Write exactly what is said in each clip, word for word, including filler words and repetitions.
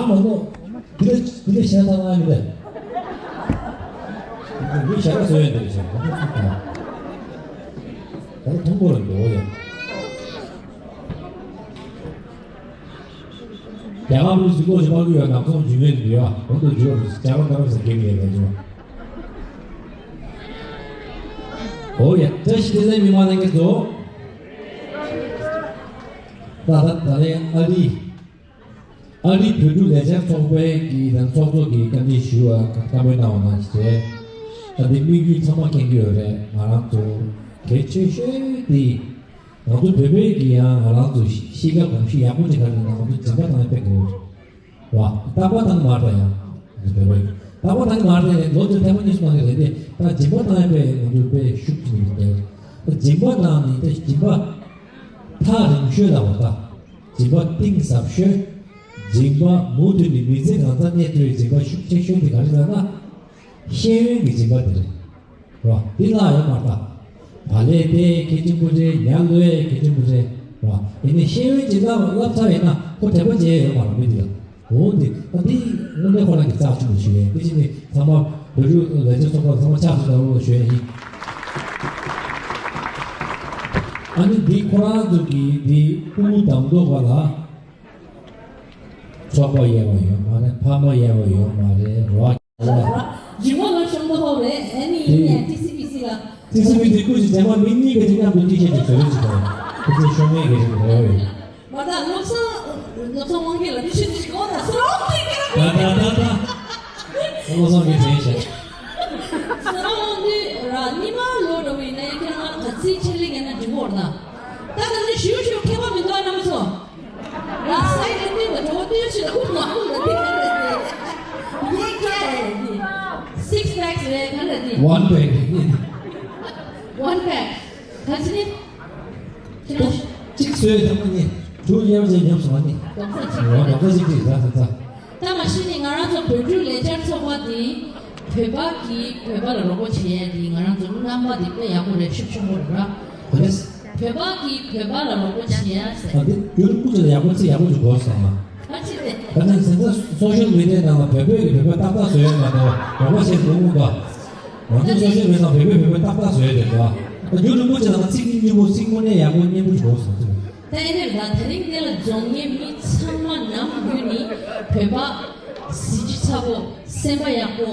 མ་གཏོགས། འདི་ལ་འདི་ལ་ཞེ་དྲག་ལངས་ཡོད་པས། མི་ཞེ་དྲག་བཟོས་ཡོད་འདི་ལ་ཞེ་དྲག་ད་ལ་མཐོང་པོ་རང་འདུག་ཡ། རྒྱ་གར་མི་གཟིགས་སྐོར་ཞིག་མ་གི་ཡོད་ན་ཁོང་འཇུས་མེད་འདུག་ཡ། འོ་འདུག་འཇུས་པ་རྒྱ་གར་ཏང་ས་དགེ་གི་ཡོད་ན་འཇུས་པ། འོ་ཡ། བཀྲ་ཤིས་བདེ་ལེགས་མི་མང་ལྷན་རྒྱས་ཚོ། ད་ད་ད་ལན་ཨ་རི། ཨ་རིའི་བོད་ཕྲུག་ལས་འཆར་ཚོགས་པའི་གི་ནང་ཚོགས་གཙོ་གིས་བཀའ་འདྲི་ཞུ་བ་བཀའ་མོལ་གནང་བ་ནང་བཞིན་རེད། ཨ་འདི་དམིགས་ཡུལ་ཚང་མ་མཁྱེན་གྱི་ཡོད་རེད། ང་རང་ཚོ་གལ་ཆེ་ཤོས་དེ་ང་ཚོ་བོད་པའི་གི་ཡང་ང་རང་ཚོ་གཤིས་ཀ་གོམས་གཤིས་ཡག་པོ་ཅིག་ག་རེ་ན་ང་ཚོ་སྦྱིན་པ་བཏང་ཡ་དཔེ་དགོས་རེད་བ། རྟག་པར་བཏང་གི་མ་རེད་ཡང་ང་ཚོ་བོད་པའི་རྟག་པར་བཏང་གི་མ་རེད། ལོ་བཅུ་ཐེངས་མ་གཉིས་སུ་བཏང་གི་རེད་དེ། ད་སྦྱིན་པ་བཏང་ཡ་དཔེ་ང་ཚོ་དཔེ་ཤུགས་ཅིག་ཡོད་རེད། ད་སྦྱིན་པ་བཏང་ནི་ད་སྦྱིན་པ་ཐག་རིང་ཤོས་ལ་བ་ད། སྦྱིན་པ་གཏིང་ཟབ་ཤོས། སྦྱིན་པ་མུ་མཐུད་ནས་མི་ཚེ་གང་ཚང་གནས་ཐུབ་པའི་སྦྱིན་པ་ཤུགས་ཆེ་ཤོས་དེ་ག་རེ་ལབ་ན། ཤེས་ཡོན་གྱི་སྦྱིན་པ་དེ་རེད། རོ། འདི་བརླག་ཡོད་མ་རེད་ད། བག་ལེབ་དེ་གལ་ཆེན་པོ་རེད། ཉ་གློད་ཡས་གལ་ཆེན་པོ་རེད། རོ། ཡིན་ནའི་ཤེས་ཡོན་སྦྱིན་བདག་བསླབ་ཚར་ཡིན་ན་ཁོ་དྲན་པ་བརྗེད་ཡས་ཡོད་མ་རེད་མི་འདི་ལ། འོ་འདི་ད་འདི་དངོས་གནས་ཁོ་རང་གི་རྩ་ཆེན་པོ་ཞིག་རེད། དེ་བཞིན་ནི་ཚང་མ་བོད་ཕྲུག་ལས་བྱེད་ཚོགས་པ་ཚང་མ་ཕྱག་ཚོད་དང་བློ་ཞུ་ཡས་ཡིན། ཨ་ནི་འདི་ཁོ་རང་ཚོ་གི་འདི་ཕྲུ་གུ་དང་པོ་ག་ལ། ཚོགས་པ་གཡར་བ་ཡོད་མ་རེད། ཕ་མ་གཡར་བ་ཡོད་མ་རེད། རོ། ཇི་མོ་ལ་ཤོང་དོ་ཧོ་རེད། ཨ་ནི་ཡིན་ཡང་ཊི་སི་བི་སི་ལ། ཊི་སི་བི་སི་སྐུ་མཁྱེན་ཚང་མ་མི་གཉིས་ཀ་ཅིག་མཉམ་དུ་ཊི་ཤར་ཊི་བཟོ་རེ་ཅིག་དང་། སྐུ་མཁྱེན་ཤོག་ངེས་ཀྱི་རེད་རེད། མ་ད་བློ་བཟང་བློ་བཟང་དབང་རྒྱལ་ལ་ཊི་ཤར་ཊི་ཞིག་འོ་ད་སོ་རོང་ཏི་ཀ་ར། ད་ད་ད་ད། བློ་བཟང་གི་དྲན་ཤག་སོ་རོང་ཏི་ར་ཉི་མ་ལོ་འགྲོ་བའི་ནས་ཁྱེད་རང་ག་ཚིག་ཆེད་ལས་ཡིན་ན་འགྲིག་གོ་ར་ད། ད་ད་ནི་ཞུ་ཞུ་ཁེ་བ་མི་འདུག་ཨ་རྣམ་པ་ཚོ། ལ་སའི་ལ་ཏི་བ་འགྲོ་ཏི་ཞིག་ལ་ཨུ་མ་ཨུ་ལ་ཏི་ག་ར་ཏི། ཡེ་ཀྱ་རེད་ཏི། སིགས་པེག་རེད་ག་ར་ཏི། ཝན་པེག་རེད། ཝན་པེག་ག་ཚིག་ནི། གཅིག་གཅིག་བཟོས་ཐུབ་ཀྱི་ནི། དྲུག་ཡར་ཅིག་ཉམས་སོང་བ་ནི། རྡོག་རྩ་གཅིག་རེད། རྡོག་རྩ་གཅིག་རེད། ད་ད་ད། ད་མ་གཞི་ནི་ང་རང་ཚོ་བོད་ཕྲུག་ལས་འཆར་ཚོགས་པ་དེ་བོད་པ་གིས་བོད་པ་ལ་རོགས་པ་བྱེད་ཡ་དེ་ང་རང་ཚོ་རྣམ་པ་དེ་དཔེ་ཡག་པོ་རེད། ཤུགས་ཆེན་པོ་རེད་ར། ག་རེ། བོད་པ་གིས་བོད་པ་ལ་རོགས་པ་བྱེད་ཡ་ཟེར། ཨ་དེ་རྒྱུན་ཀུ་ཅི་ལ་ཡག་པོ་ཚིག་ཡག་པོ་ཅིག་གོ་སོང་ང་། ཨ་ཅི་རེད། ད་ནི་ཟེར་ན་སོ་ཤལ་མི་ཌི་ཡའི་ནང་ལ་བོད་པས་ཀྱི་བོད་པ་ཏག་ཏག་བཟོས་ཡོད་མ་གཏོགས་རོགས་པ་བྱེད་དགོས་མོ་ག་ང་ཚོ་སོ་ཤལ་མི་ཌི་ཡའི་ནང་བོད་པས་བོད་པ་ཏག་ཏག་བཟོས་ཡོད་དེ་ག་རྒྱུན་རིང་པོ་ཅིག་ལ་ང་ཚིག་གཉིས་གཉིས་པོ་ཚིག་དངོས་གནས་ཡག་པོ་སྙན་པོ་ཅིག་གོ་སོང་ཚུལ། ད་ཨེ་འདྲ་རེད། ད་དེ་རིང་འདི་ལ་འཛོམས་མཁན་མི་ཚང་མ་ནམ་རྒྱུན་ནི་བོད་པ་གཟི་བརྗིད་ཚ་པོ། སེམས་པ་ཡག་པོ།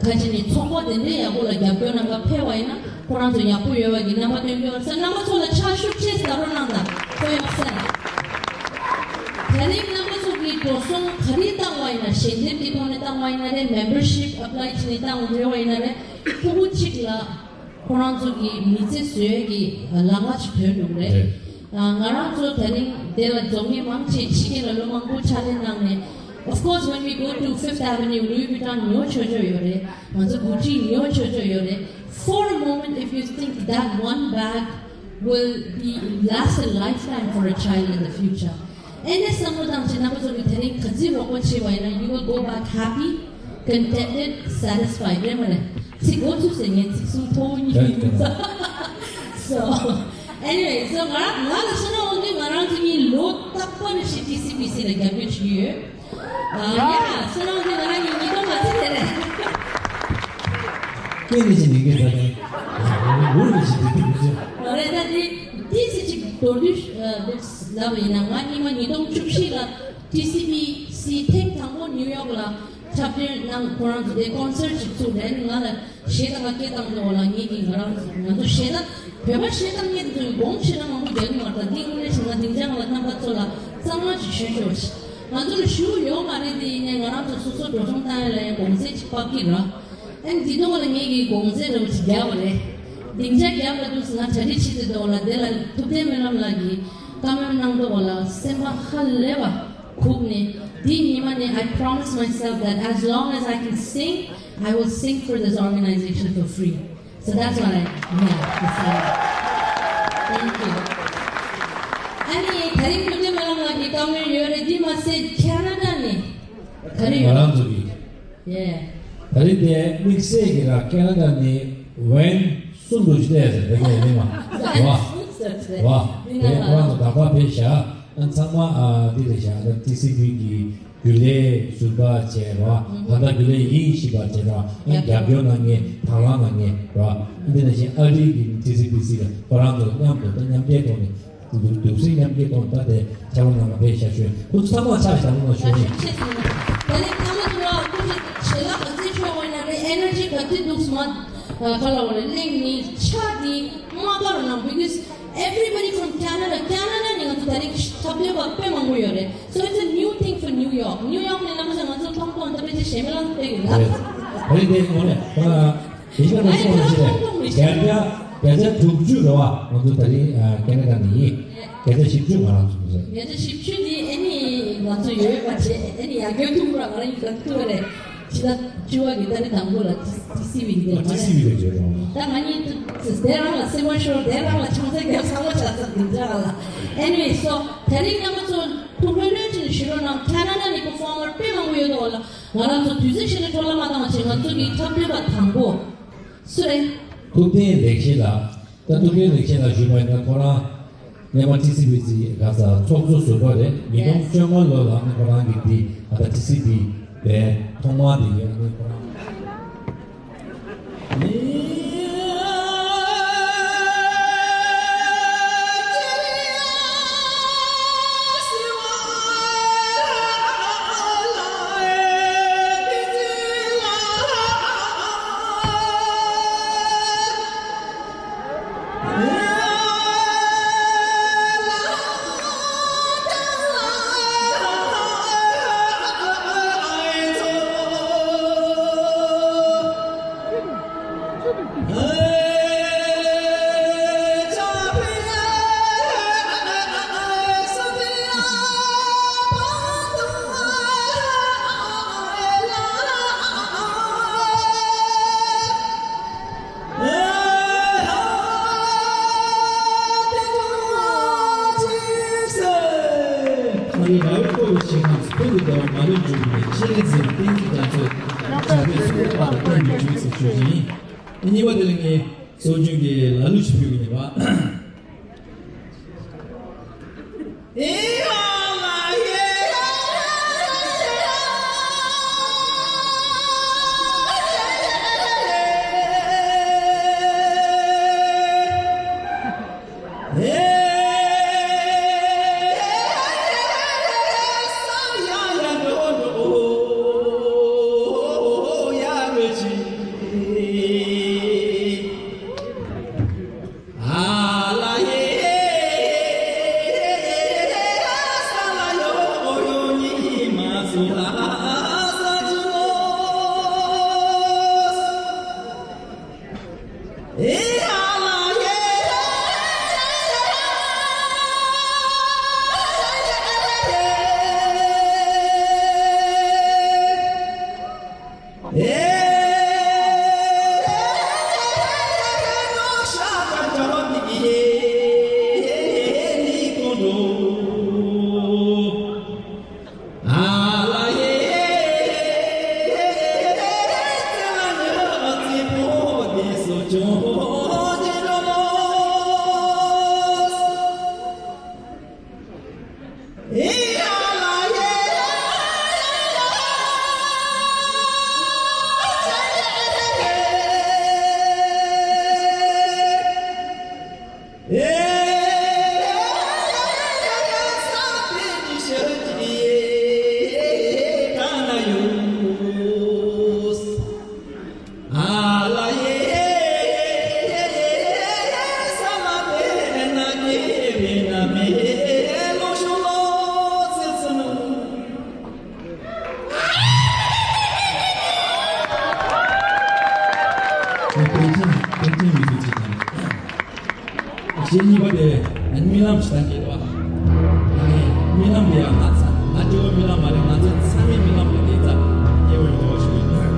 ཁ་ཅིག་ནི་ཚོགས་པ་དེ་འདྲའི་ཡག་པོ་ལ་རྒྱབ་སྐྱོར་གནང་ག་ཕེབས་པ་ཡིན་ན་ཁོ་རང་ཚོ་ཡག་པོ་ཡོད་པ་གི་རྣམ་པ་སྟོན་གྱི་ཡོད་ས། རྣམ་པ་ཚོ་ལ་ཕྱག་ཤུགས་ཆེ་ཙམ་རོགས་གནང་དང་། ཁོ་ཡོང་ས་ན། དེ་རིང་རྣམ་པ་ཚོ་གི་འགྲོ་སོང་ག་རེ་བཏང་བ་ཡིན་ན། ཞལ་འདེབས་ཀྱི་ཐོག་ནས་བཏང་བ་ཡིན་ན་རེད། མེམ་པར་ཤིབ་ཨེབ་ལའི་བྱས་ནས་བཏང་ཡོད་པ་ཡིན་ན་རེད། ཕྲུ་གུ་གཅིག་ལ་ཁོ་རང་ཚོ་གི་མི་ཚེ་བཟོ་ཡས་ཀྱི་ལམ་ཁ་ཅིག་ཐོན་འདུག་རེད། རེད། ང་རང་ཚོ་དེ་རིང་དེ་ལ་འཛོམས་མཁན་མང་ཆེ་ཕྱི་རྒྱལ་ལ་ལོ་མང་པོ་ཕྱག་ལས་གནང་ནས། Of course, when we go to Fifth Avenue, Louis Vuitton ཉོ་ཆོག་ཆོག་ཡོད་རེད། ང་ཚོ་Gucci ཉོ་ཆོག་ཆོག་ཡོད་རེད། For a moment, if you think that one bag will be last a lifetime for a child in the future, ཨེ་ནས་བསམ་བློ་བཏང་བྱས་རྣམ་པ་ཚོ་གི་དེ་རིང་ག་ཚོད་རོགས་པ་བྱས་པ་ཡིན་ན། You will go back happy, contented, satisfied. རེད་མ་རེད། ཚིག་འགོ་ཚུགས་ཟེར། ངས་ཚིག་གསུམ་ཐོག་གཉིས་ཡིན་ས། So anyway, so ང་ང་ལ་བསོད་ནམས་དབང་འདུས་ང་རང་ཚོ་གཉིས་ལོ་རྟག་པར་ཞིག་ཊི་སི་བི་སི་ལ་རྒྱབ་སྐྱོར་བྱེད་ཀྱི་ཡོད། ཨ་ཡ། བསོད་ནམས་དབང་འདུས་ང་རང་གཉིས་ཉིས་སྟོང་ག་ཚོད་དེ་རེད། སྐད་ནི་ཞིག་མི་དགོས་ད་ནི། འུར་ནི་ཞིག་དེ་དེ་མི་ཤེས། རེད། ད་དེ་དེ་སི་ཅིག་མདོར་བསྡུས་ལབ་པ་ཡིན་ན། ང་སྔོན་མ་ཉིས་སྟོང་བཅུ་བཞི་ལ་ཊི་སི་བི་སི་ཐེངས་དང་པོ་ནིའུ་ཡོག་ལ་འཁྲབ་སྟོན་གནང་། ཁོ་རང་ཚོ་དེ་ཀོན་སར་ཅིག་བཙུགས་རེད། ང་ལ་གཞས་དང་སྐད་བཏང་འདུག་ལ། ངེད་ཀྱིས་ང་རང་ཚོ་ང་ཚོ་གཞས་ད་བོད་པ་གཞས་བཏང་མཁན་ཚོས་དགོངས་གཞས་ད་མང་པོ་རྒྱག་གི་མ་རེད། ད་འདི་དངོས་གནས་བྱས་ན་སྡིངས་ཆ་ནང་ལ་རྣམ་པ་ཚོ་ལ་གཙང་མ་ཅིག་ཞུ་ཤོག་ང་ཚོ་ལ་ཞུ་ཡོད་མ་རེད། དེ་ཡིན་ནའི་ང་རང་ཚོ་སོ་སོ་འགྲོ་སོང་བཏང་ཡ་ལ་ཡང་གོང་ཚད་ཅིག་ཕབ་ཀྱི་རེད། ཨ་ནི་འདི་ཐོག་ལ་ངེད་ཀྱིས་གོང་ཚད་འདྲ་བོ་ཅིག་བརྒྱབ་པ་རེད། སྡིངས་ཆ་བརྒྱབ་པ་དུས་ང་གྲ་སྒྲིག་བྱེད་དུས་འདུག་ལ། དེ་ལ་ཐུབ་བསྟན་སྨོན་ལམ་ལགས་ཀྱིས་བཀའ་མོལ་གནང་འདུག་ལ། སེམས་པ་ཧ་ལས་པ་སྒུག་ནས། འདི་ཉི་མ་ནས། I promise myself that as long as I can sing, I will sing for this organization for free. So that's what I, yeah, decided. Thank you. ཨ་ནི་དེ་རིང་ཐུབ་བསྟན་སྨོན་ལམ་ལགས་ཀྱི་བཀའ་མོལ་ཡོད་རེད། འདི་མ་ཟད་ཁེ་ན་ཌ་ནས་ག་རེ་ཡོད། ང་རང་ཚོ་གི Yeah. ད་རེས་དེ་དམིགས་བསལ་གྱི་ར་ཁེ་ན་ཌ་ནས་ཝན་གསུམ་དུ་བལྟས་ཟེར་དེ་གས་ནི་མ་བ་བ་དེ་ཁོ་རང་ཚོ་ད་ག་ཕེབས་ཤག་ཨ་ཚང་མ་ཨ་འདི་རེད་ཤག་ཨ་ཊི་སི་བི་གི་རྒྱུན་ལས་ཟུར་པ་བྱས་ར། ད་ལྟ་རྒྱུན་ལས་ཡིན་བཞིན་པ་བྱས་ར། ཨ་རྒྱབ་སྐྱོར་གནང་མཁན་དང་བླངས་གནང་མཁན་ར། འདི་ནང་བཞིན་ཨ་རིའི་གི་ཊི་སི་བི་སི་ལ་ཁོ་རང་ཚོ་མཉམ་དུ་ད་མཉམ་འབྲེལ་ཐོག་ནས་འདུག་འདུག་སེ་མཉམ་འབྲེལ་ཐོག་ནས་ད་དེ་ཕྱག་རོགས་གནང་བ་དཔེ་ཞབས་ཞུ། ཁོ་ཚོ་ཚང་མ་ཕྱག་ཞབས་རོགས་གནང་ཞུ་ནས། ད་ནི་ཁ་མ་ཐུ་ར་ཁོ་ཚོ་ཞལ་ལག་ག་ཚོད་མཆོད་དགོས་ན་རེད། ཨེ་ནར་ཇི་ག་དུས་འདུག་སྨ། ཁ་ལ་བ་ལ་གླེང་ནི་ཆ་དེ་མ་དགའ་རུ་ན། Because everybody from Canada, Canada ནས་ང་ཚོ་ད་རིང་འཐབ་རྩོད་པ་དཔེ་མང་པོ་ཡོད་རེད། So it's a new thing for New York. New York ནས་ནམ་ཟེར་ང་ཚོ་མཐོང་མཐོང་ད་དཔེ་ཆ་ཞེ་མེད་ལ་དཔེ་ཡོད་ལ། རེད་རེད། ངོ་ནས་ཨ་ཡིན་ན་ང་ཚོ་ང་ཚོ་བརྒྱ་ཆ་བརྒྱ་ཆ་དྲུག་ཅུ་རེད་བ། ང་ཚོ་ད་རིང་ཨ་ཁེ་ན་ཌ་ནས་ཡིན། བརྒྱ་ཆ་བཞི་བཅུ་ང་རང་ཚོ་རེད། བརྒྱ་ཆ་བཞི་བཅུ་ནི་ཨ་ནི་ང་ཚོ་ཡོད་པ་བྱས། ཨ་ནི་ཡར་རྒྱས་ཐུབ་ར་ང་རང་ཡིན་ད་ཐུབ་རེད། ཕྱི་ཟླ་བཅུ་པ་གི་ཏ་རིག་དང་པོ་ལ་ཊི་སི་ཝི་གི་ཨ་ཊི་སི་ཝི་ལ་བརྗོད་རོགས། ད་ང་གཉིས་དེ་རང་ལ་སེམས་པ་ཤོར། དེ་རང་ལ་ཆང་ས་རྒྱབ་ཚང་མ་ཆགས་ཚར་འདི་འདྲ་ག་ལ། Anyway, so དེ་རིང་རྣམ་པ་ཚོ་ཐུགས་ལྷོད་ལྷོད་ཅིག་ཞུ་རོགས་གནང་། ཁེ་ན་ཌ་ནས་པར་ཕོར་མར་དཔེ་མང་པོ་ཡོད་དོ་ལ། ང་རང་ཚོ་དུས་ཚོད་ཞིག་ལ་འཕྲོ་བརླག་མ་བཏང་བ་བྱས། ང་ཚོ་གི་འཁྲབ་སྟོན་པ་དང་པོ་སུ་རེད། ཐུབ་བསྟན་ལེགས་བཤད་ལགས། ད་ཐུབ་བསྟན་ལེགས་བཤད་ལགས་ཞུས་པ་ཡིན་ན་ཁོ་རང་སྔོན་མ་ཊི་སི་ཝི་ཟེར་ག་ས་ཚོགས་གཙོ་ཟུར་པ་རེད། ཉིས་སྟོང་བཅོ་ལྔ་ལོ་ལ་ནི་ཁོ་རང་གི་འདི་ཨ་ད་ཊི་སི་ཝི་པའི་ཐོག་མ་དེ་ཡོད་ནི་ཁོ་རང་། ཨ་རིའི་ར་བའི་ཀོ་བའི་ཤིང་ཁམས་ཕུལ་དུ་བསྡུ་བ་མ་ལུས་འཇུག་པའི་ཆེད་ལས་འཛིན་བསྟན་འཛིན་རྒྱ་མཚོས་བྱ་དཔེ་སུ་ཡོད་པ་དང་བསྟན་འགྱུར་ཞེས་ཞུ་བཞིན། གཉིས་པ་དེ་ལ་ངས་སྲོལ་རྒྱུན་གྱི་ལ་གླུ་ཞིག་ཕུལ་གྱི་ཡིན་པ། པཎ་ཆེན་པཎ་ཆེན་མི་ཚེ་གཅིག་དང་། གཞས་གཉིས་པ་དེ་རྨི་ལམ་ཞིག་དང་འབྲེལ་བ། རྨི་ལམ་དེ་ཡང་ང་ཚ་ང་སྐྱེ་བོའི་རྨི་ལམ་མ་རེད། ང་ཚོ་ཚང་མའི་རྨི་ལམ་རེད། དེ་ཙམ་སྐྱེ་བོའི་འབྲེལ་བ་ཞིག་ཡོད།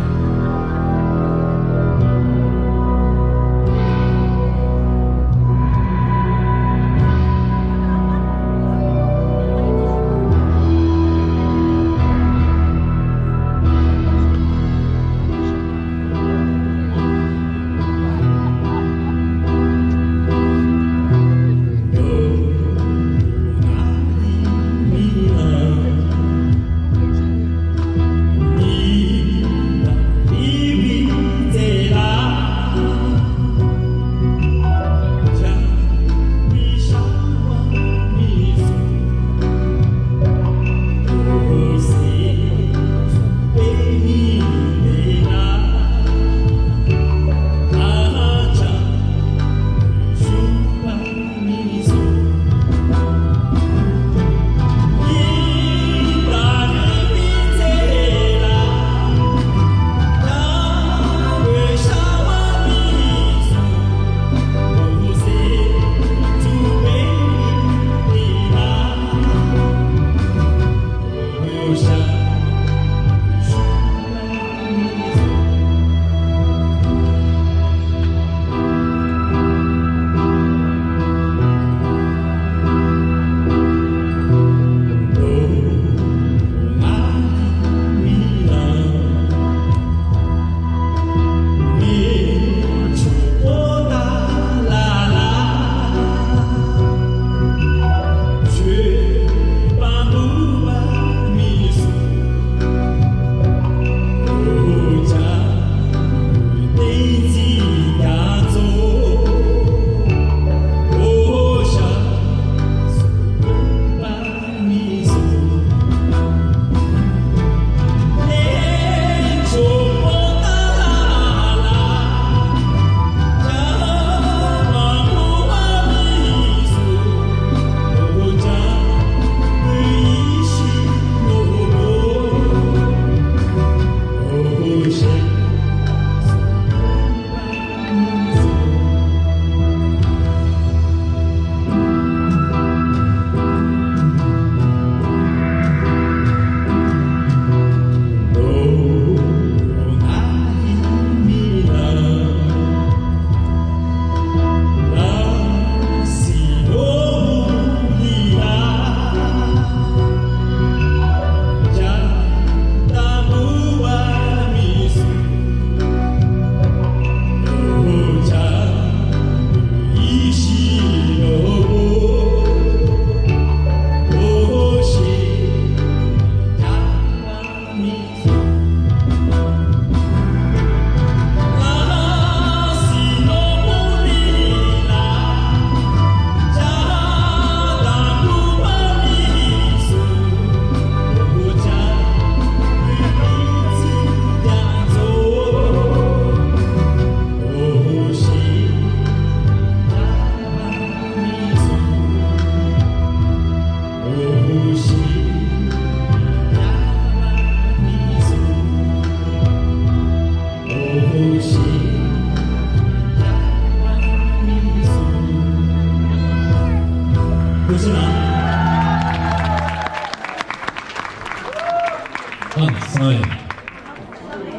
ཧང་སང་ཡ།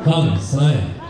ཧང་སང་ཡ།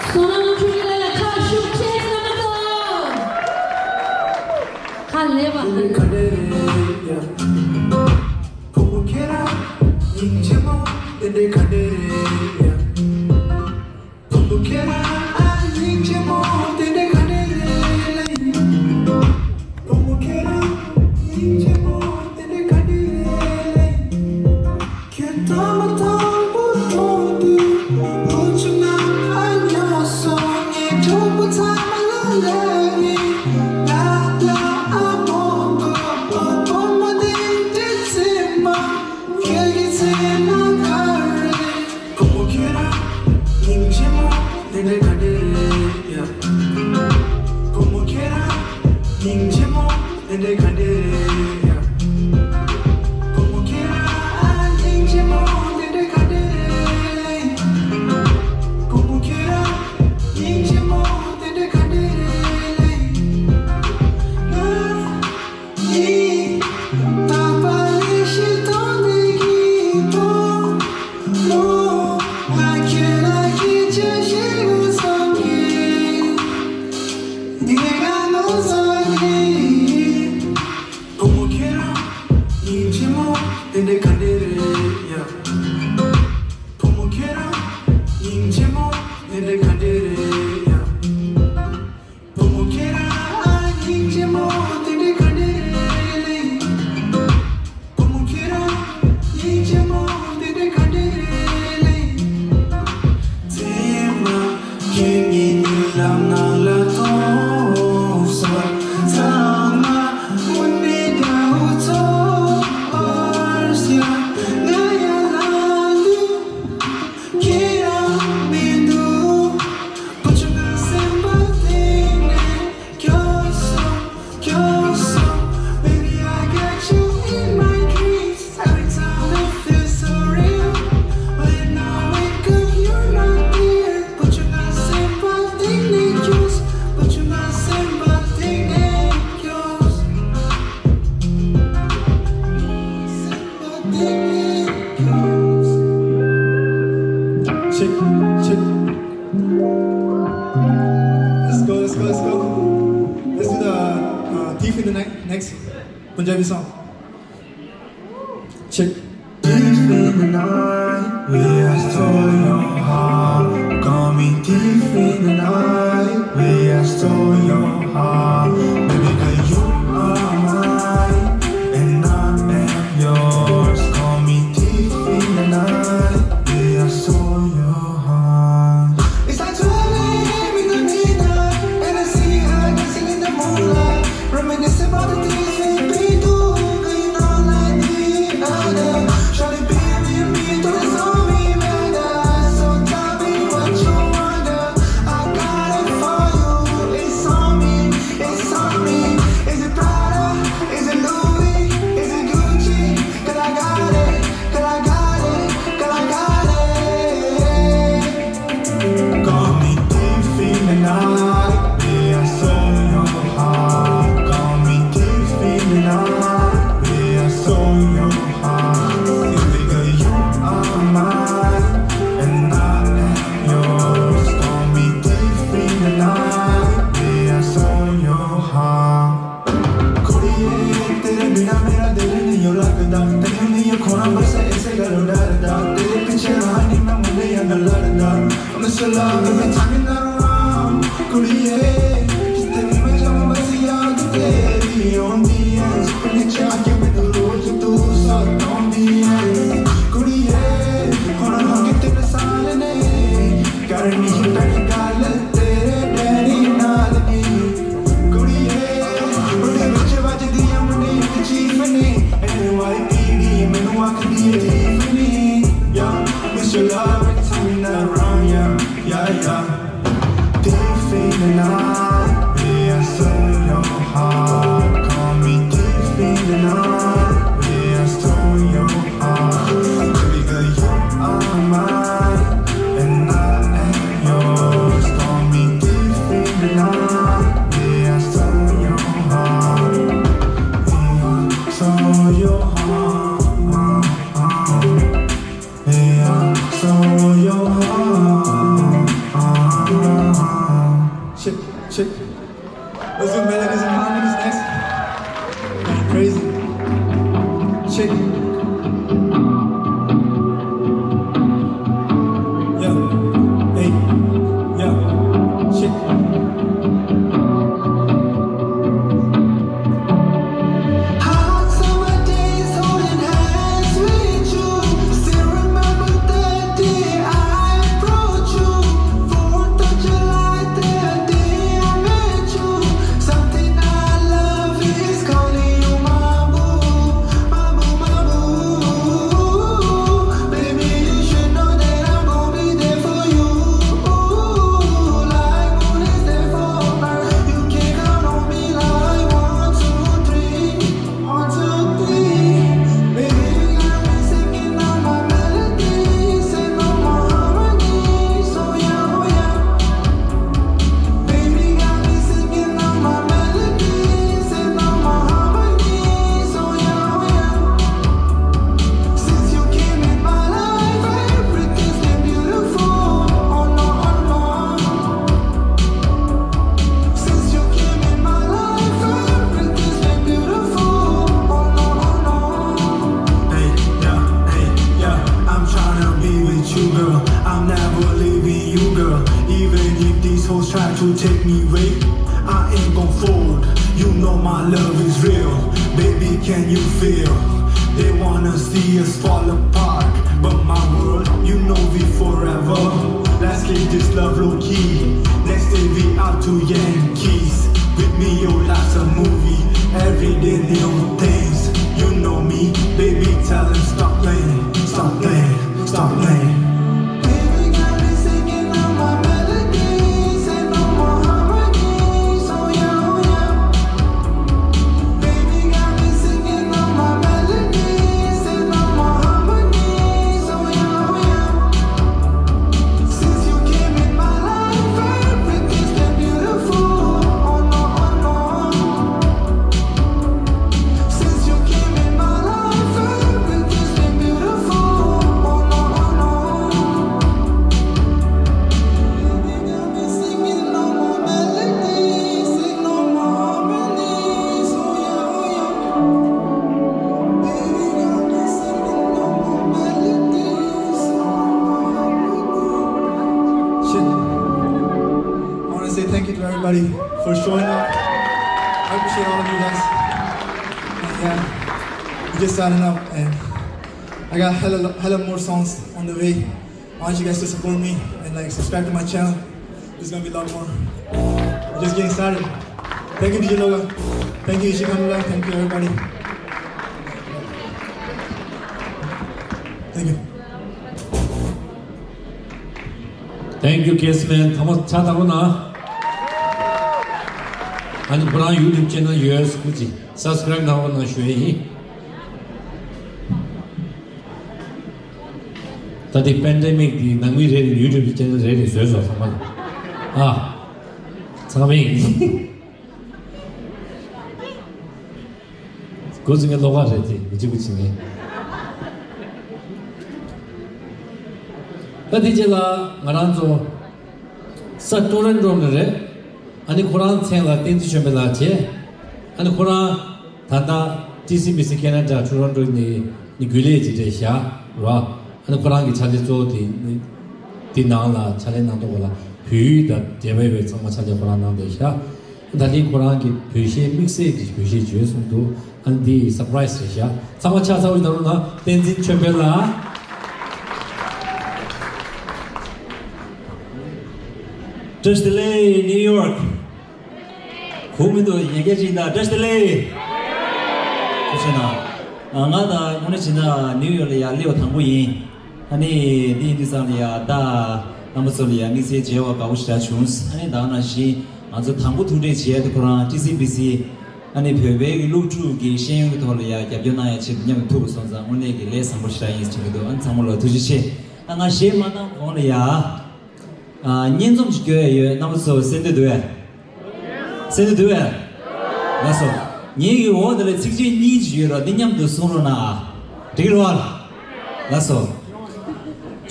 བསོད་ནམས་ཆོས་སྐྱིད་ལགས་ལ་ཁ་ཤུགས་ཆེ་ཙམ་གནང་རོགས། ཁ་ལེགས་པ། ཕུང་པོ་ཁྱེད་རང་སྙིང་རྗེ་མོ་དེ་འདྲའི་ག་འདྲ་རེད་ཡ། ཕུང་པོ་ཁྱེད་རང་སྙིང་རྗེ་མོ་དེ་འདྲའི་ག་འདྲ་རེད། ཕུང་པོ་ཁྱེད་རང་སྙིང་རྗེ་མོ་དེ་འདྲའི་ག་འདྲ་རེད། ཁྱོད་ཐོག་མ་དང་པོ་མཐོང་དུས་ལོ་བཅུ་ང་ཨ་ཉོ་སོང་ངས་གྲོགས་པོ་ཚང་མ་ལ་ལབ་ཡིན། ང་ལ་ཨ་མོ་གོ་ཨོ་བུ་མོ་དེ་འདྲ་ཚེ་མ་ཁྱེད་ཀྱི་ཚེ་ན་ག་རེ། ཕུང་པོ་ཁྱེད་རང་སྙིང་རྗེ་མོ་དེ་འདྲ་ག་འདྲ་རེད་ཡ། ཕུང་པོ་ཁྱེད་རང་སྙིང་རྗེ་མོ་དེ་འདྲ་ག་འདྲ་རེད་ཡ། ཕུང་པོ་ཁྱེད་རང་སྙིང་རྗེ་མོ་དེ་འདྲ་ག་འདྲ་རེད། ཕུང་པོ་ཁྱེད་རང་སྙིང་རྗེ་མོ་དེ་འདྲ་ག་འདྲ་རེད། ང་ནི་རྟག་པར་ལས་ཤིག་མཐོང་དེ་གི་མཐོང་ལོ། ང་ཁྱེད་ལ་སྐད་ཆ་ཞིག་བསམ་གི། འདི་ག་ནོར་ས་གི། Punjabi song. Check. Deep in the night, we are so your heart. Call me deep in the night, we are so your heart. Baby girl, you are mine, and I am yours. Call me deep in the night, we are so your heart. It's like twelve a m in the midnight, and I see her dancing in the moonlight. Reminiscing about the things we've been through, 'cause you're not like the others. Shawty, baby, me, don't it's on me, man. So tell me what you want, girl. I got it for you. It's on me, it's on me. Is it Prada? Is it Louis? Is it Gucci? 'Cause I got it, 'cause I got it, 'cause I got it. Call me thief in the night, yeah, I stole your heart. Call me thief in the night, yeah, I stole your heart. Baby girl, you are mine, and I am yours. Call me thief in the night, yeah, I stole your heart. कुड़िए, तेरे बिना मेरा दिल नहीं हो लगदा। तैनू नहीं हो खोना बस ऐसे गल्लों डरदा। तेरे पीछे रहा नहीं मैं मुंडे अंदर लड़दा। Mister Love, every time you're not around, कुड़िए, जित्थे भी मैं जाऊं बस याद तेरी आउंदी ऐ। सुपने च आके मैनू रोज तू सताउंदी ऐ। कुड़िए, हुण हो गए तिन्न साल ने, करनी ही पैह्ली गल्ल तेरे डैडी नाल नी। कुड़िए, ਉਹਦੇ ਵਿੱਚ ਵੱਜਦੀ ਆ ਮਨੀ ਇੱਕ ਚੀਫ ਨੀ। N Y P D ਮੈਨੂੰ ਆਖਦੀ ਏ ਚੀਫ ਨੀ। Yeah, Mister Love, every time you're not around, yeah, yeah, yeah. Thief in the night, yeah, I stole your heart. Call me thief in the night, yeah, I stole your heart. Baby girl, you are mine, and I am yours. Call me thief in the night, yeah, I stole your heart. Yeah, I stole your heart. Hey, I stole your heart. Shit, shit. Let's do melodies and harmonies next. Going crazy. Shit. Yeah. Hey. Yeah. Shit. Hot summer days, holding hands with you. Still remember the day I approached you. Fourth of July, the day I met you. Something I love is calling you my boo, my boo, my boo. Baby, you should know that I'm gonna be there for you. Like moon is there for her. You can count on me like one, two, three. One, two, three. Baby, you got me singing all my melodies and all my harmonies. Oh yeah, oh yeah. Baby, got me singing all my melodies and all my harmonies. Oh yeah, oh yeah. Since you came in my life, everything's been beautiful. Oh no, oh no. Since you came in my life, everything's been beautiful. Oh no, oh no. Hey, yeah, hey, yeah, I'm tryna be with you, girl. I'm never leaving you, girl. Even if these hoes try to take me away, I ain't gon' fold. You know my love is real. Baby, can you feel? They wanna see us fall apart, but my world, you know we forever. Let's keep this love low key. Next day we out to Yankees. With me, your life's a movie. Every day new things. You know me, baby, tell 'em stop playing, stop playing, stop playing. Baby got me singing all my melodies and all my harmonies. Oh yeah, oh yeah. Baby got me singing all my melodies and all my harmonies. Oh yeah, oh yeah. Since you came in my life, everything's been beautiful. Oh no, oh no. All of you guys. And yeah, we just starting up, and I got hella, hella more songs on the way. I want you guys to support me and, like, subscribe to my channel. There's gonna be a lot more. We're just getting started. Thank you, D J Logan. Thank you, Ishi Kamura. Thank you, everybody. Thank you. Thank you, Case Man. ཐོག་མར་ཕྱག་བཏང་རོགས་གནང་། ཨ་ནི་ཁོ་རང་YouTube channel ཡོད། སྐུ་མཁྱེན་subscribe གནང་རོགས་གནང་ཞུ་ཡས་ཡིན། ད་དེ་པེན་ཌེ་མིག་དེ་ནང་མི་རེ་རེ་YouTube channel རེ་རེ་བཟོས་སོང་ཚང་མ་ལ། ཨ། ཚང་མས། འགོ་འཛིན་གྱི་བློ་ཁ་རེད་དེ་མི་གཅིག་པུ་བྱེད་ངེས། ད་དེ་རྗེས་ལ་ང་རང་ཚོ་ས་ཊོ་རོན་ཊོ་ནས་རེད། ཨ་ནི་ཁོ་རང་མཚན་ལ་བསྟན་འཛིན་ཆོས་འཕེལ་ལགས་བྱས། ཨ་ནི་ཁོ་རང་ད་ལྟ་ཊི་སི་བི་སི་ཁེ་ན་ཌ་ཊོ་རོན་ཊོ་ནས་ནི་རྒྱུན་ལས་ཅིག་རེད་བཞག་ར། ཨ་ནི་ཁོ་རང་གི་ཕྱག་ལས་གཙོ་བོ་དེ་ནི་དེ་ནང་ལ་ཕྱག་ལས་གནང་མདོག་ལ་བོད་ཡིག་དང་འབྲེལ་བའི་ཚང་མ་ཕྱག་ལས་ཁོ་རང་གནང་བསྡད་བཞག་ད་ལན་ཁོ་རང་གི་བོད་གཞས་དམིགས་བསལ་གྱི་བོད་གཞས་བརྗོད་གསུངས་འདུག་ཨ་ནི་འདི་ཡི་སར་པ་རའི་སི་རེད་ཤག་ཚང་མ་ཕྱག་འཚལ་ལོ་ཞུ་རོགས་གནང་། བསྟན་འཛིན་ཆོས་འཕེལ་ལགས། བཀྲ་ཤིས་བདེ་ལེགས་ནིའུ་ཡོག་གོ་མི་འདུག་ཡན་སྐད་ཅིག་དང་བཀྲ་ཤིས་བདེ་ལེགས། ཐུགས་རྗེ་གནང་། ང་དང་དངོས་གནས་བྱས་ན་ནིའུ་ཡོག་ལ་ཡར་སླེབས་པ་དང་པོ་ཡིན། ཨ་ནི་འདི་ཡིན་དུས་ཙང་ལ་ཡ་ད་རྣམ་པ་ཚོ་ལ་ཡ་དམིགས་བསལ་མཇལ་བ་དགའ་པོ་ཞེ་དྲག་བྱུང་། ཨ་ནི་ད་ག་ནང་བཞིན་ང་ཚོ་དང་པོ་ཐུག་འཕྲད་བྱས་ཏེ་ཁོ་རང་ཊི་སི་བི་སི་ཨ་ནི་བོད་པའི་གི་སློབ་ཕྲུག་གི་ཤེས་ཡོན་གྱི་ཐོག་ལ་ཡ་རྒྱབ་སྐྱོར་གནང་ཡ་ཆེད་དུ་མཉམ་དུ་ཐུག་པ་སོང་ཙང་དངོས་གནས་ཀྱི་ལས་བཟང་པོ་ཞེ་དྲག་ཡིན་ཟེར་གྱི་འདུག་ཨ་ནི་ཚང་མ་ལ་ཐུགས་རྗེ་ཆེ། ད་ང་གཞས་མ་གནང་གོང་ལ་ཡ། ཨ། སྙན་རྩོམ་ཞིག་སྐྱོར་ཡ་ཡོད། རྣམ་པ་ཚོ་གསན་འདོད་འདུག་གས། གསན་འདོད་འདུག་གས། ལགས་སོ། ངའི་གི་འོག་དེ་ལ་ཚིགས་བཅད་གཉིས་ཅིག་ཡོད་ར། འདི་མཉམ་དུ་གསུང་རོགས་གནང་ཨ། འགྲིག་གི་རེད་བ། ལགས་སོ།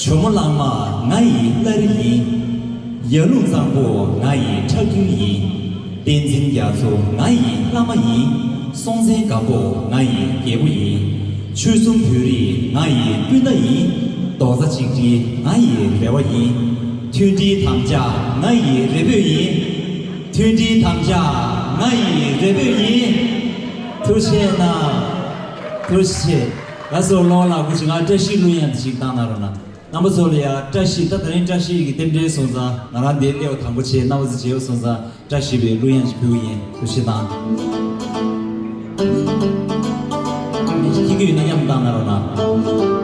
ཇོ་མོ་གླང་མ་ང་ཡི་བླ་རི་ཡིན། ཡར་ཀླུང་གཙང་པོ་ང་ཡི་ཁྲག་རྒྱུན་ཡིན། བསྟན་འཛིན་རྒྱ་མཚོ་ང་ཡི་བླ་མ་ཡིན། སྲོང་བཙན་སྒམ་པོ་ང་ཡི་རྒྱལ་པོ་ཡིན། ཆོལ་གསུམ་བོད་རིགས་ང་ཡི་སྤུན་ཟླ་ཡིན། རྡོག་རྩ་གཅིག་སྒྲིལ་ང་ཡི་རེ་བ་ཡིན། མཐུན་སྒྲིལ་དམ་བཅའ་ང་ཡི་རེ་འབོད་ཡིན། མཐུན་སྒྲིལ་དམ་བཅའ་ང་ཡི་རེ་འབོད་ཡིན། ཐུགས་རྗེ་གནང་། ཐུགས་རྗེ་ཆེ། ལགས་སོ། ལོ་ལགས་སྐུ་མཁྱེན། ང་བཀྲ་ཤིས་གླུ་དབྱངས་དེ་ཞིག་བཏང་གནང་རོགས་གནང་། རྣམ་པ་ཚོ་ལ་ཡ་བཀྲ་ཤིས། ད་དེ་རིང་བཀྲ་ཤིས་ཀྱི་རྟེན་འབྲེལ་སོང་ཙང་ང་རང་འདིར་སླེབས་པ་དང་པོ་བྱས། རྣམ་པ་ཚོ་མཇལ་བ་སོང་ཙང་བཀྲ་ཤིས་པའི་གླུ་དབྱངས་ཤིག་ཕུལ་གྱི་ཡིན། ཐུགས་རྗེ་གནང་། ཁྱེད་ཀྱི་ཡོད་ན་མཉམ་བཏང་གནང་རོགས་གནང་། ཐུགས་རྗེ་གནང་།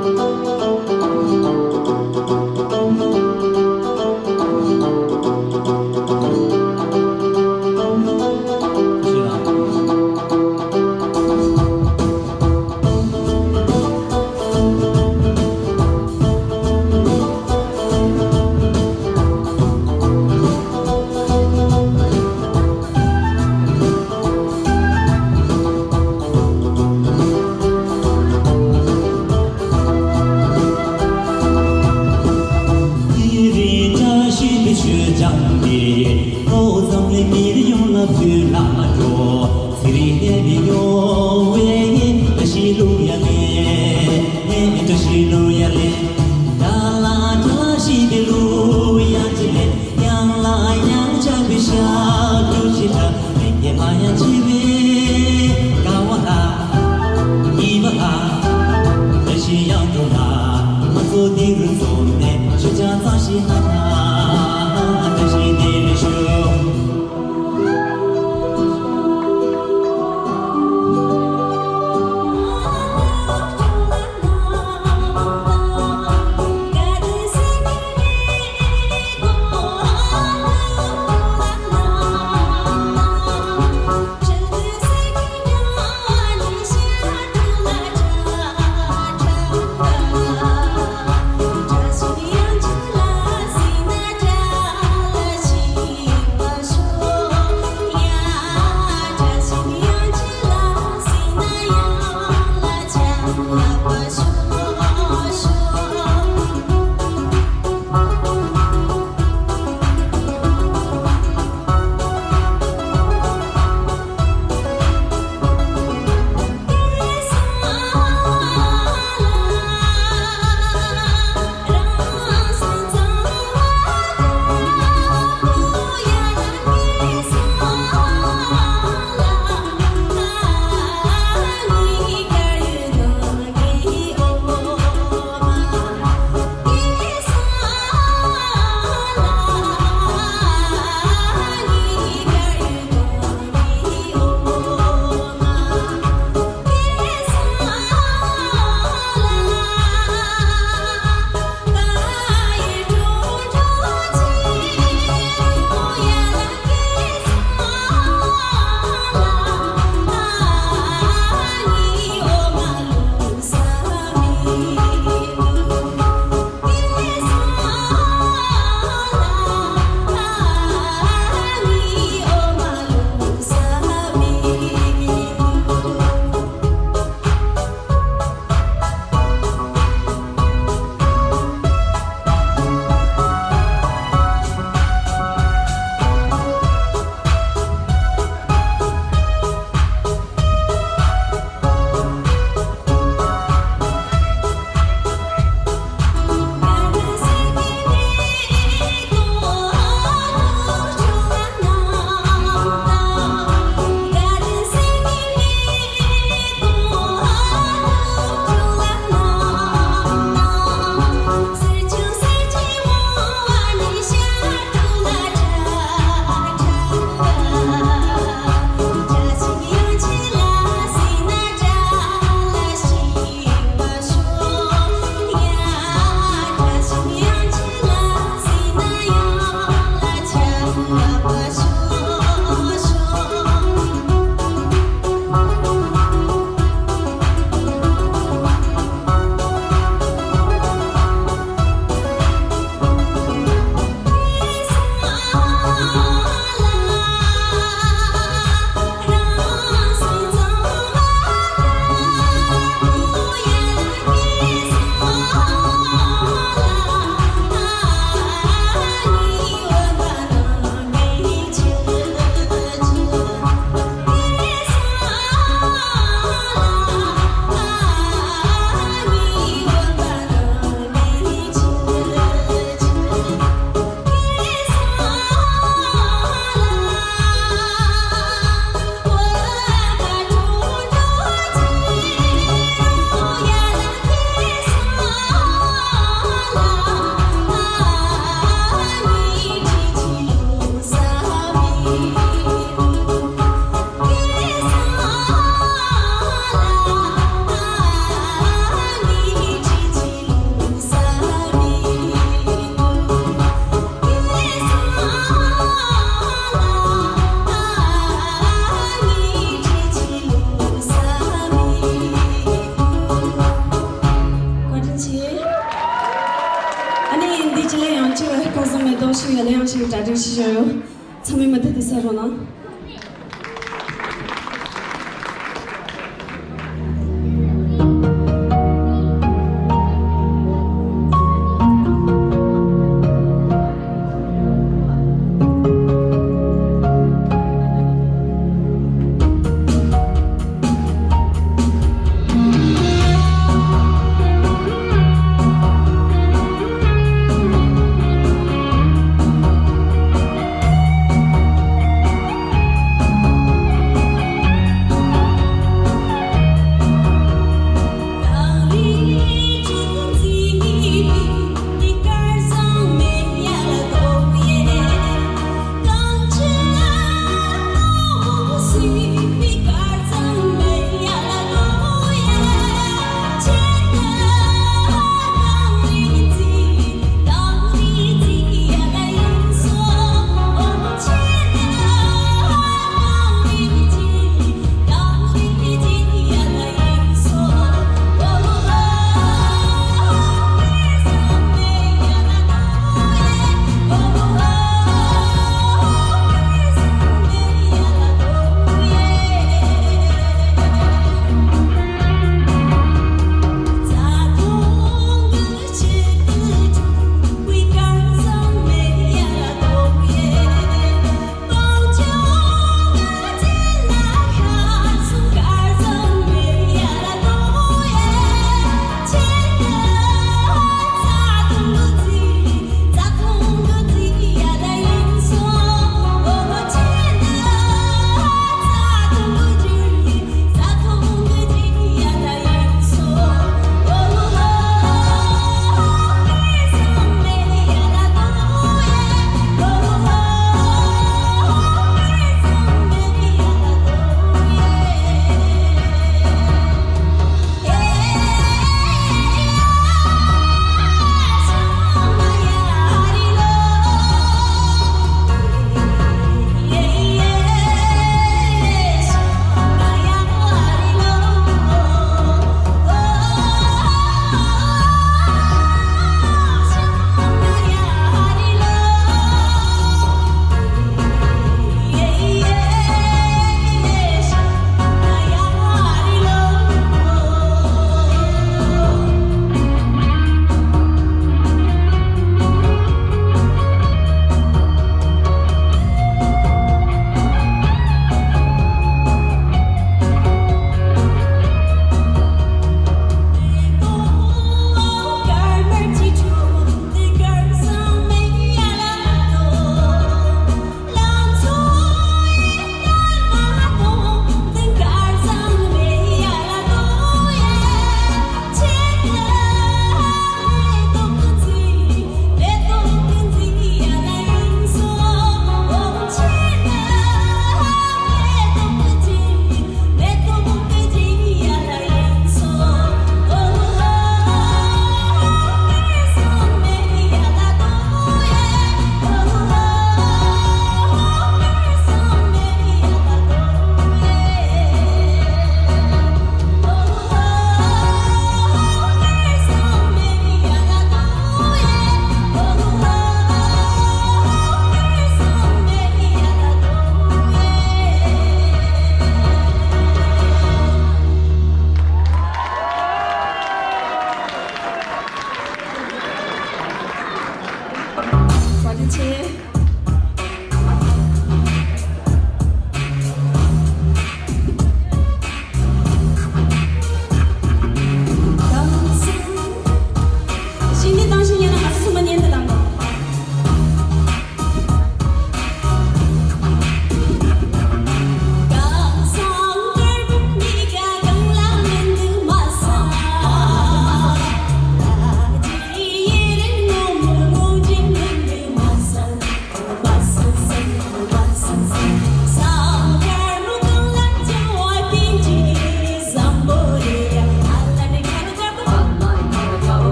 ཞིག་གྲ་སྒྲིག་ཞིག་བྱས་ཡོད། ཚང་མས་མུ་མཐུད་དེ་གསན་རོགས་གནང་།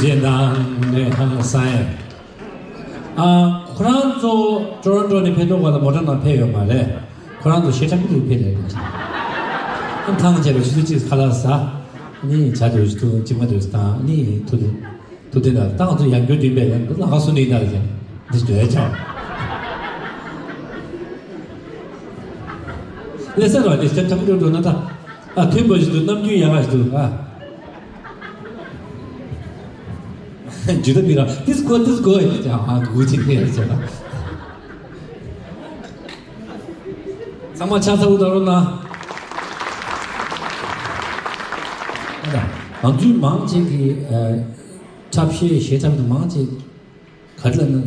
ཅེས་དང་ནས་ཧང་སང་ཡ། ཨ། ཁོ་རང་ཚོ་ཊོ་རོན་ཊོ་ནས་ཕེབས་འགྲོ་བ་ལ་མོ་ཊ་ནང་ཕེབས་ཡོད་མ་རེད། ཁོ་རང་ཚོ་གཞས་འཁྲབ་ཀྱི་འདུག་ཕེབས་རེད། ཨ། ཐང་བྱས་པའི་ཆུ་ཚོད་གཅིག་ཁ་ལག་ཟ། ནི་བྱ་དུས་ཆུ་ཚོད་གཅིག་མ་དུས་དང་ནི་ཐུག་དུས། ཐུགས་བདེན་ལ་ཏང་ཚོ་ཡང་སྐྱོར་བདུན་པས་ཡང་ལ་ཁ་སུ་ནི་ད་ལ་ཅན་འདི་འདོད་ཆགས། ལེ་ས་ར་ལེ་ས་ཐམ་རུ་འགྲོ་ན་ད། ཨ། མཐུན་པ་ཞིག་འདུག་རྣམ་འགྱུར་ཡག་པ་ཞིག་འདུག་ཨ། ཇུ་ད་མི་ར་ཏིས་གོ་ཏིས་གོ་ཡ་ཅ་ཨ་གུ་ཅི་ཁེ་ཅ། ཚང་མ་ཕྱག་ཚ་བོ་ད་རོ་ན། ང་ཚོའི་མང་ཆེ་གི་ཨ། འཁྲབ་གཞས་གཞས་འཁྲབ་དེ་མང་ཆེ་ག་རེ་ལབ་ན།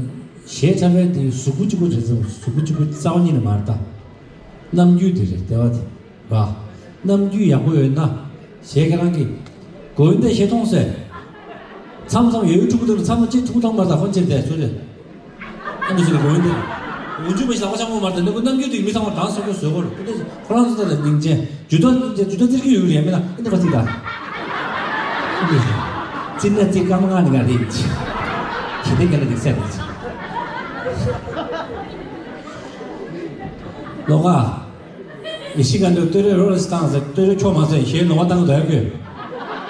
གཞས་འཁྲབ་པའི་དེ་གཟུགས་པོ་གཅིག་པོ་རེད་ཟེར། གཟུགས་པོ་གཅིག་པོ་རྩ་བ་ཉིད་ནས་མ་རེད་ད། རྣམ་འགྱུར་དེ་རེད་ལྟེ་བ་དེ་ར། རྣམ་འགྱུར་ཡག་པོ་ཡོད་ན་གཞས་ཁྱེད་རང་གིས་གོ་ཡོན་ཏན་གཞས་མཐོང་ཟེར། མཚམས་མཚམས་ཡོད་ཡོད་ཕྲུ་གུ་དེ་ལ་མཚམས་མཚམས་གཅིག་ཐུག་ཐང་མ་རེད་ད། ཁོ་ཅེར་དེ་ཚོ་རེད། ཨ་ནི་ཟེར་གོ་ཡོན་ཏན། འུ་ཆུ་མི་ཞག་པ་ཆགས་མོ་མ་རེད་ད། ནི་ཁོ་རྣམ་འགྱུར་དེ་མི་ཚང་མ་དྲང་སོ་ཁོ་བཟོས་གོ་རེད། ཁོ་དེ་ཁོ་རང་ཚོ་ད་ལ་སྙིང་རྗེ། ཇུ་ཏོ་ཇུ་ཏོ་ཇུ་ཏོ་ཙིར་གི་ཡོད་རེད་མིན་ན། ཨ་ནི་ཁ་ཚིག་ད། ཙིར་ན་ཙིར་ཀ་མ་ང་ནི་ང་རེད། ཞི་བདེ་ག་ལ་རིག་སད་རེད། ལོ་ག་ཡེ་ཤི་ག་འདོད་ཏོ་རེ་རོ་རེ་སི་ཏང་ཟེར། ཏོ་རེ་ཁྱོ་མ་ཟེར་ཞེས་ནོ་བ་ཏང་དོ་ཡ་གོ།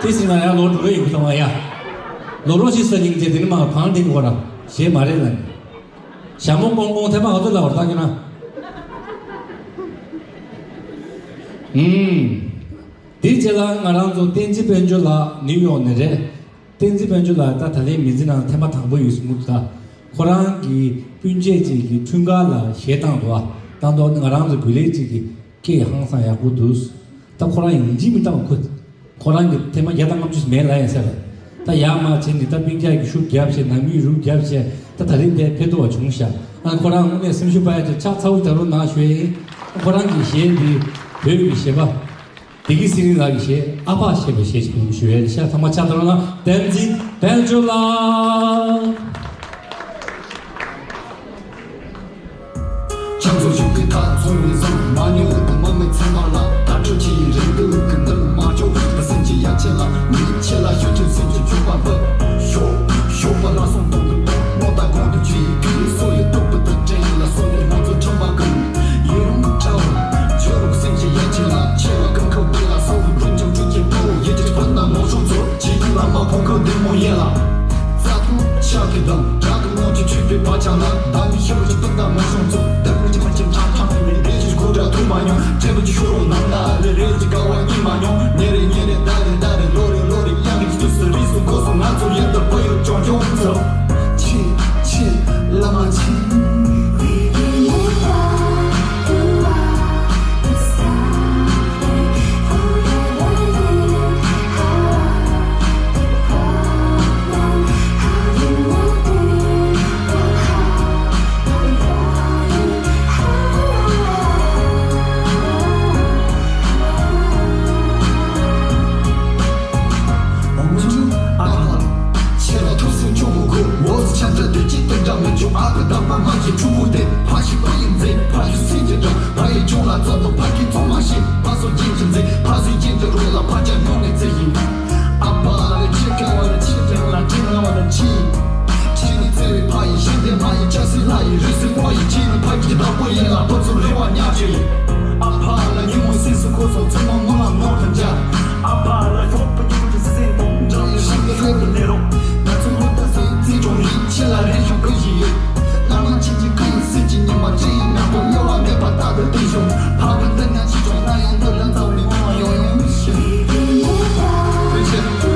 ཏི་སི་ང་ཡ་ལོ་འགྲོ་རེ་ཡིན་གོ་ཏང་ང་ཡ། ལོ་རོ་ཤི་ས་ཉིང་ཅེ་དེ་ནི་མ་གང་དེ་གོ་ར་ཞེས་མ་རེད་ལ། ཞྭ་མོ་ཀོང་ཀོང་ཐེ་མ་ང་ཚོ་ལ་བར་ཐག་གི་ན། ཨུམ། དེའི་རྗེས་ལ་ང་རང་ཚོ་བསྟན་འཛིན་དཔལ་འབྱོར་ལགས་ནིའུ་ཡོག་ནས་རེད། བསྟན་འཛིན་དཔལ་འབྱོར་ལགས་ད་ད་ལན་མི་ཚེ་ནང་ཐེངས་མ་དང་པོ་ཡོད་སྲིད་མུ་ད། ཁོ་རང་གི་སྤུན་མཆེད་ཅིག་གི་འཁྲུངས་སྐར་ལ་གཞས་བཏང་འདུག་ཨ། བཏང་འདུག་ང་རང་ཚོ་གུ་ལེ་ཅིག་གི་སྐད་ཧང་སང་ཡག་པོ་འདུག་ད་ཁོ་རང་ཡིན་གཅིག་མིན་ད་ཁོ། ཁོ་རང་གི་ཐེངས་མ་བརྒྱ་དང་ལྔ་བཅུ་མེད་ལ་ཡིན་ཟེར་བས། ད་ཡར་མར་བྱས་ནས་ད་སྤུན་ཀྱག་གི་ཤུགས་རྒྱབ་བྱས། ནང་མིའི་རུབ་རྒྱབ་བྱས། ད་ད་རིང་འདིར་ཕེབས་ཐུབ་པ་བྱུང་ཤག་ཨ། ཁོ་རང་དངོས་གནས་སེམས་ཤུགས་སྤར་ཡ་ཅིག་ཕྱག་ཚ་བོ་ད་རུང་གནང་ཞུ་ཡ་ཡིན། ཁོ་རང་གི་གཞས་འདི་བོད་ཀྱི་གཞས་པ་བདེ་སྐྱིད་ཚེ་རིང་ལགས་ཀྱི་གཞས་ཨ་ཕ་ཞེས་པའི་གཞས་ཅིག་ཞུ་ཡ་ཡིན་ཤག་ཚང་མ་ཕྱག་ད་རུང་གནང་། བསྟན་འཛིན་དཔལ་འབྱོར་ལགས། ཁྱེད་ཚོ་ཞུགས་ཀྱི་ཐག་ཚོད་ནས་བཟུང་མ་ཉོ་འུ་དུ་མ་མེད་ཚང་མ་ལ་ད་སྤྲོ་ཆེ་ཡི་རེད་འདུག་གི་འདུག་མ་ཆོག་ད་སེམས་ཀྱི་ཡ་ཆེ་ལ་མི་ཆེ་ལ་ཞུ་ཆེ་སེམས་ཀྱི་ཆོག་པ་འབུ་ཤོག་ཤོག་པ་ལ་སོང་དོན་དུ་གཏོང་མོ་ད་གོང་དུ་ཆུ་ཡི་ཁུ་ཡི་སོ་ཡི་ཏོག་པུ་དུ་དྲན་ལ་སོ་ནས་ང་ཚོ་ཁྲམ་པ་གི་ཡི་རུང་ཁྲ་བ་ཇོ་རུ་སེམས་ཀྱི་ཡ་ཆེ་ལ་ཆེ་ལ་ཀུན་ཁ་བདེ་ལ་སོ་རུ་རུ་ཆུང་ཆུ་ཆེ་པོ་ཡི་ཆེ་ཕན་ད་མོ་ཤོང་ཚོ་ཆེ་ཁུ་ལ་མ་ཕོང་ཁ་བདེ་མོ་ཡེ་ལ། རྩྭ་ཐང་ཆགས་ཀྱི་དང་དྲག་གི་ངོ་ཅི་ཆུད་པའི་བ་ཆགས་ལ་བདག་མི་ཤི་བ་ཅི་སྟོན་དང་མ་བྱུང་ཚུལ་བདག་མི་ཅི་མ་ཅི་ཁྲང་ཁྲང་མི་རེ་ཅི་གོ་འདྲ་ཐུག་མ་མྱོང་བྲེལ་བ་ཅི་ཤོར་རོ་ནམ་ད་རེ་རེ་ཅི་དགའ་བ་གཉིད་མ་མྱོང་ཉེ་རེ་ཉེ་རེ་ད་རེ་ད་རེ་ལོ་རེ་ལོ་རེ་དབྱངས་ཀྱི་དུས་སུ་རིས་སུ་གོ་སོང་ང་ཚོ་ཡིན་དུ་བུ་ཡོད་ཅོང་ཅོང་ཚོ་ཆི་ཆི་བླ་མ་ཆི། ཕ་ཡི་ཕྱུག་པོ་དེ་ཕ་ཞིག་པ་ཡིན་ཟེར། ཕ་ཡི་ཆུང་ལ་བཙོག་པོ་ཕ་གི་ཚོང་མ་ཤེས། ཕ་སོ་རྒྱན་གྱི་མཛེས། ཕ་སོ་རྒྱན་གྱི་རོ་ལ་ཕ་ཅག་ཉོ་ནས་བཙལ་ཡིན། ཨ་ཕ་ལ་ཆེ་ག་བ་ལ་ཆེ་ག་བ་ལ་ཆེ་ང་བ་ལ་ཆེ། ཆེ་ནི་བཙལ་བའི་ཕ་ཡི་ཞིང་དེ་མ་ཡི་ཆ་སི་ལྷ་ཡི་རི་སི་མོ་ཡི་ཆེ་ནི་ཕ་གི་བདག་པོ་ཡིན་ལ་ཕ་ཚུར་རེ་བ་ཉག་ཆེ་ཡིན། ཨ་ཕ་ལ་ཉིན་མོ་སེམས་སུ་ཁོ་སོ་ཚོད་མ་མོ་ལ་ནོར་དང་འཇག་ཨ་ཕ་ལ་ཞོགས་པ་ཉིན་མོ་ཆུ་སི་སེང་དང་འདྲ་ཡི་ཞིང་གི་ལྷོད་དུ་ནེ་རོ། ང་ཚོ་མུ་མཐའ་སེ་རྩིས་ཀྱང་རིག་ཆེ་ལ་རེ་ཞིང་ཀུན་ཞིག་ཡོད། བླ་མ་ཆེན་གྱི་ཁ་ཡི་སྲིད་ཀྱི་ཉི་མ་ཅི་ཡི་ནག་པོ་གཡོ་བ་མེད་པ་ལྟ་དུ་བསྟན་ཞིང་། ཕ་བུ་འདི་ན་ཅི་བྱུང་ན་ཡང་འདོད་ལ་འཛམ་གླིང་ངོ་ཡོང་ཡོང་མི་ཤེས། ཕུན་ཆད།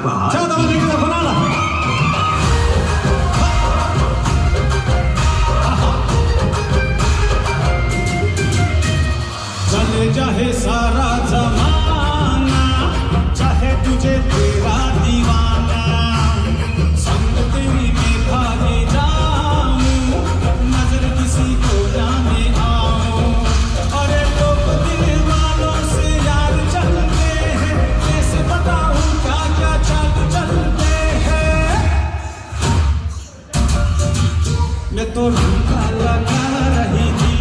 ལྕགས་དང་ལེགས་ཀྱི་ཁོ་ན་ལ། चले चाहे सारा जमाना, चाहे तुझे तेरा दीवाना, संग तेरी में था ये जानू, नजर किसी को ना मैं आऊं। अरे लोग दिल वालों से यार चलते हैं, कैसे बताऊं क्या क्या चाल चलते हैं। मैं तो टीका लगा रही थी,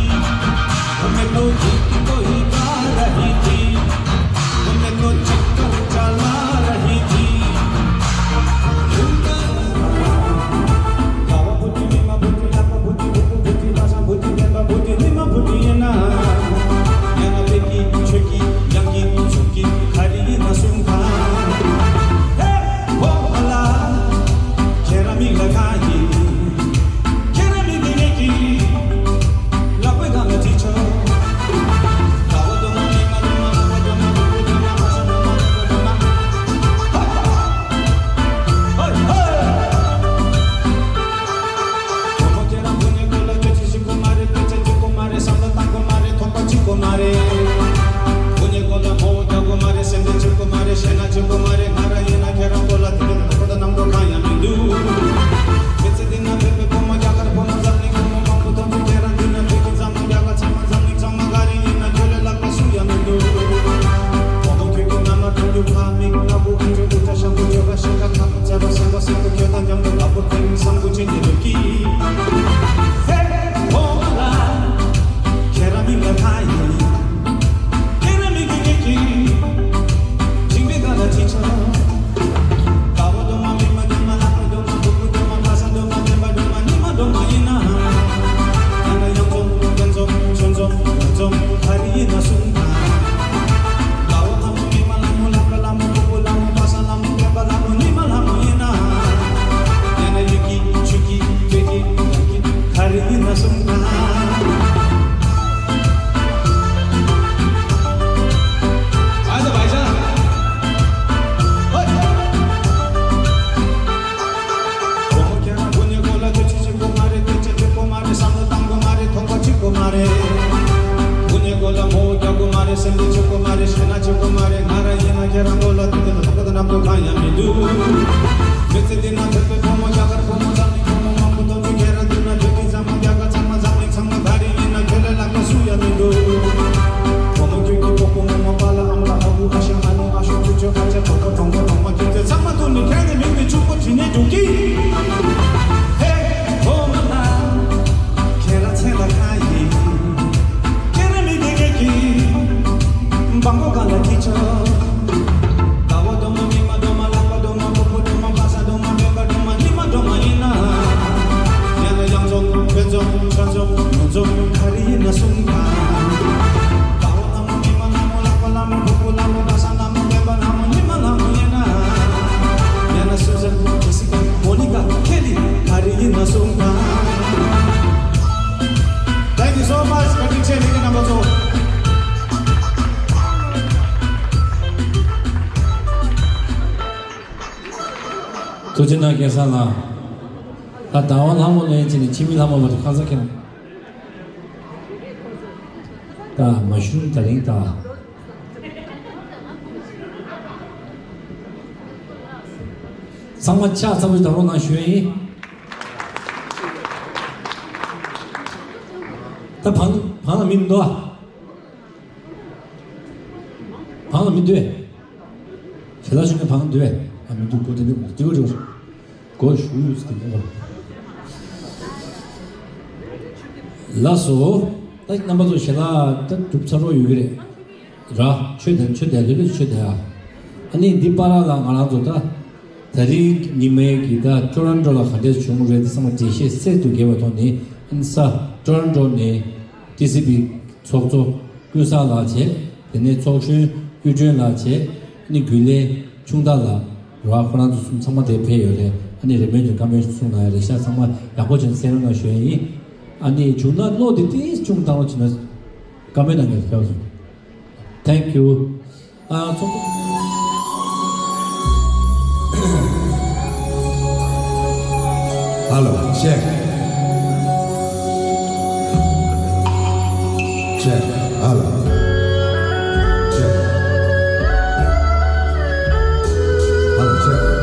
मैं तो गीत को ही गा रही थी, मैं तो चक्कर चला रही थी। Thank you so much. ཐུགས་རྗེ་གནང་སྐལ་བཟང་ལགས། ད་ཟླ་བ་ལྷ་མོ་ལེན་བྱས་ནས་འཆི་མེད་ལྷ་མོ་བར་དུ་ཁ་ཚ་ཁྱེར། ད་མ་ཤུམ་ད་རིང་ད། ཚང་མ་ཕྱག་ཚ་པོ་ཞིག་བརྡབ་རོགས་གནང་ཞུ་ཡ་ཡིན། ད་བང་བང་ལ་མི་མི་འདུག་ཨ། བང་ལ་མི་འདུག་ཨེ། ཞལ་ལག་ཞུ་མཁན་བང་འདུག་ཨེ། ཨ་མི་འདུག་གོ་དེ་འདུག་ཏི་གོ་ཏི་གོ། གོ་ཞུ་ཡོད་ཟེར་གི་ཡོད། ལགས་སོ། ད་རྣམ་པ་ཚོ་ཞལ་ལག་ད་གྲུབ་ཚར་རོགས་ཡོད་ཀྱི་རེད། ར་ཆོས་དང་ཆོས་དང་ལྷོད་ལྷོད་ཆོས་དང་ཨ། ཨ་ནི་འདི་པ་ར་ལ་ང་རང་ཚོ་ད་ད་རིང་ཉི་མའི་གི་ད་ཊོ་རོན་ཊོ་ལ་ག་འདྲས་བྱུང་རེད་དེ་ཚང་མ་འགྲེལ་བཤད་གསལ་དུ་གྱེར་བ་ཐོག་ནས་ཨ་ནི་ས་ཊོ་རོན་ཊོ་ནས་ཊི་སི་པི་ཚོགས་གཙོ་ཀུན་བཟང་ལགས་བྱས། དེ་ནས་ཚོགས་གཞོན་གཡུ་སྒྲོན་ལགས་བྱས། ཨ་ནི་རྒྱུན་ལས་ཆུང་བདག་ལགས། ར་ཁོ་རང་ཚོ་གསུམ་ཚང་མ་དེ་ཕེབས་ཡོད་རེད། ཨ་ནི་རེ་སྨོན་གྱི་བཀའ་མོལ་གསུང་གནང་ཡོད་རེད་ཤག་ཚང་མ་ཡག་པོ་བྱས་ནས་གསན་རོགས་གནང་ཞུ་ཡ་ཡིན། ཨ་ནི་བྱུང་ན་བློ་དེ་ཏིས་ཆུང་བཏང་རོགས་བྱས་ན་བཀའ་མོལ་གནང་གི་རེད་ཤག Thank you. ཨ་ཚོགས་ Hello, check. Check. Hello. Check. Hello, check.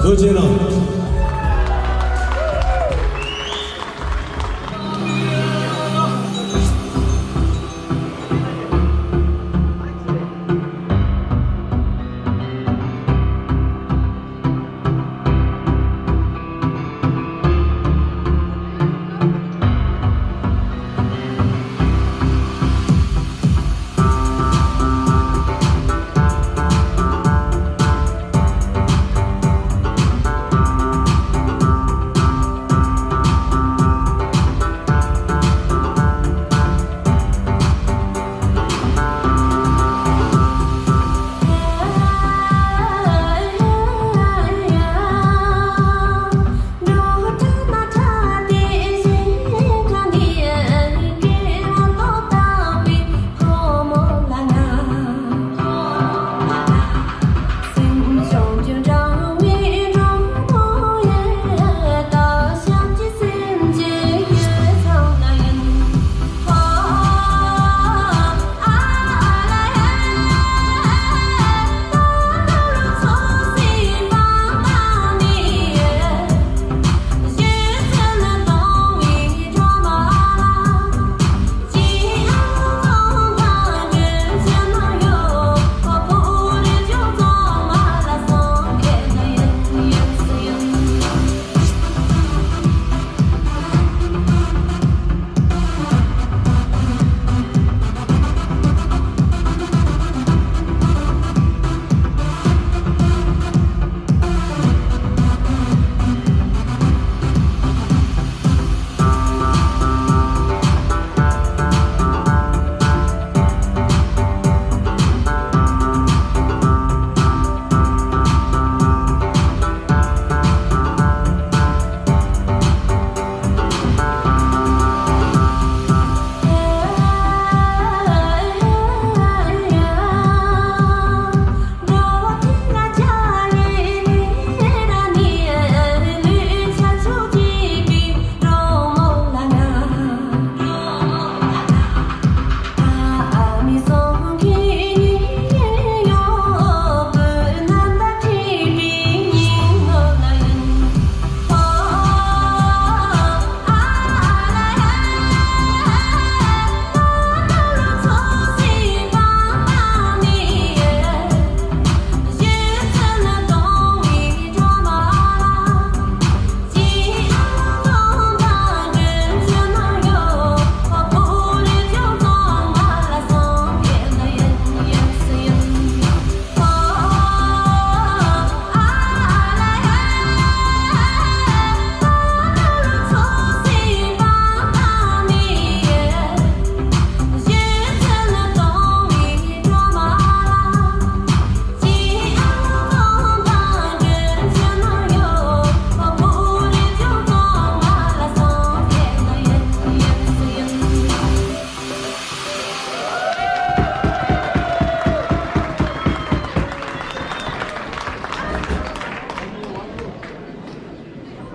ཐུགས་རྗེ་གནང་།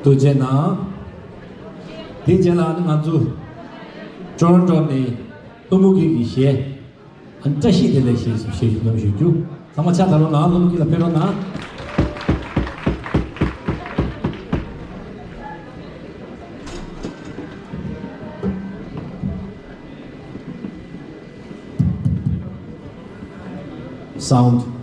ཐུགས་རྗེ་གནང་། དེའི་རྗེས་ལ་ང་ཚོ་ཊོ་རོན་ཊོ་ནས་ཀླུ་མོ་སྐྱིད་ཀྱི་གཞས། ཨ་ནི་བཀྲ་ཤིས་བདེ་ལེགས་ཞེས་སུ་གཞས་ཤིག་ཉམས་ཞུ་རྒྱུ། ཚང་མ་ཕྱག་དར་རོགས་གནང་། ཀླུ་མོ་སྐྱིད་ལ་ཕེབས་རོགས་གནང་། Sound.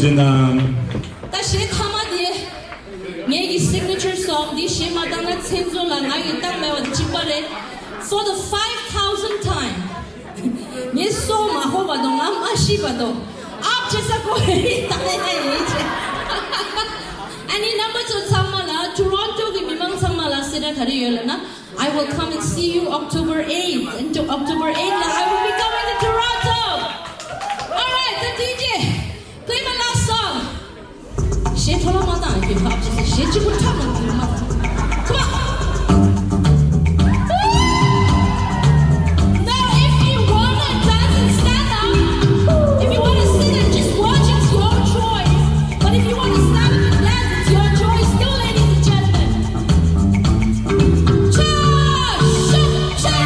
ཅི་ན། ད་གཞས་མཐའ་མ་དེ། ངེད་ཀྱི་signature song འདི་གཞས་མ་བཏང་ན་མཚན་བཟོ་ལ་ང་ཡིས་བཏང་མེད་པ་དང་གཅིག་པ་རེད། For the five thousand time. ངས་སྲོག་མ་ཤོར་བར་དུ་ང་མ་ཤི་བར་དུ་ཨབ་བྱེད་ས་ཁོ་རེད་ད་ལས་ཡིན་ཆེ། ཨ་ནི་རྣམ་པ་ཚོ་ཚང་མ་ལ་Toronto གི་མི་མང་ཚང་མ་ལ་གསལ་བསྒྲགས་ག་རེ་ཡོད་ལབ་ན། I will come and see you October eighth. And to October eighth, I will be coming to Toronto. All right, the D J, play my last song. གཞས་འཕྲོ་བརླག་མ་བཏང་། གཞས་ཁ་ཅིག་གཞས་གཅིག་པུ་འཁྲབ་ན་འགྱུར་མ་བཏང་། Come on. Now, if you wanna dance and stand up, if you wanna sit and just watch, it's your choice. But if you wanna stand up and dance, it's your choice too, ladies and gentlemen. Cha, cha, cha.